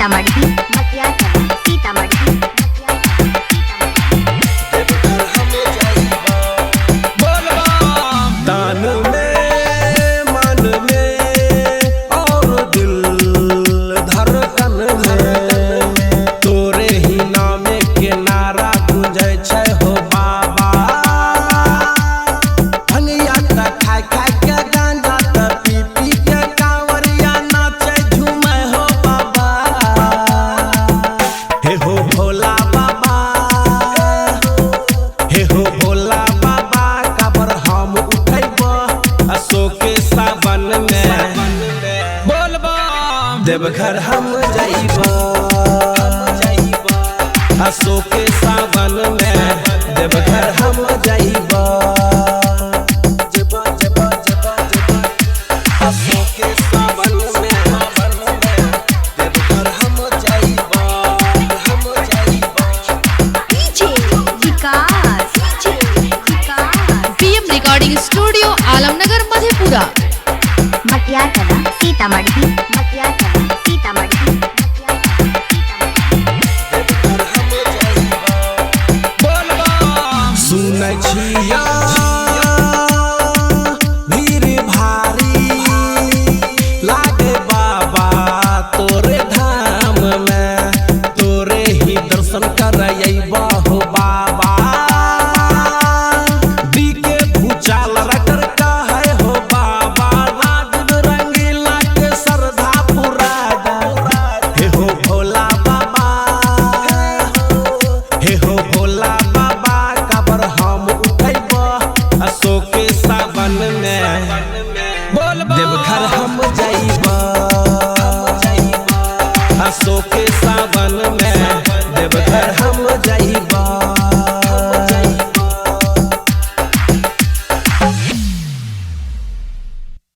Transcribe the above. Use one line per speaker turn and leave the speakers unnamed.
सीतामढ़ी, मटियार सीतामढ़ी,
देवघर हम जाइबा। तन में मन में और दिल धड़कन में तोरे ही नामे के नारा गूंजै छै हो बाबा। भंगिया त खाय खाय के गांजा त पी पी के कांवरिया नाचै झूमै हो बाबा। हे हो भोला बाबा, हे हो भोला बाबा, काबर हम उठैब अशोक के सावन में। देवघर हम जाइब अशोक के सावन में। देवघर हम जाइब। अशोक के सावन में देवघर हम जाइब, हम जाइब।
DJ Vikas, DJ Vikas.
PM recording studio, Alamnagar, Madhepura.
Matiyar Sitamarhi, Matiyar Sitamarhi,
Deoghar हम जाइब। सुनै छिया भीड़ भारी लागे बाबा तोरे धाम में, तोरे ही दर्शन करैबा हो बाबा। डी के भूचाल रटर कहै हो बाबा, राजीव रंगीला के श्रद्धा पुरा। हे हो भोला बाबा, हे हो भोला बाबा, काबर हम उठैब अशोक के सावन में। देवघर हम जाइब अशोक के सावन में। देवघर हम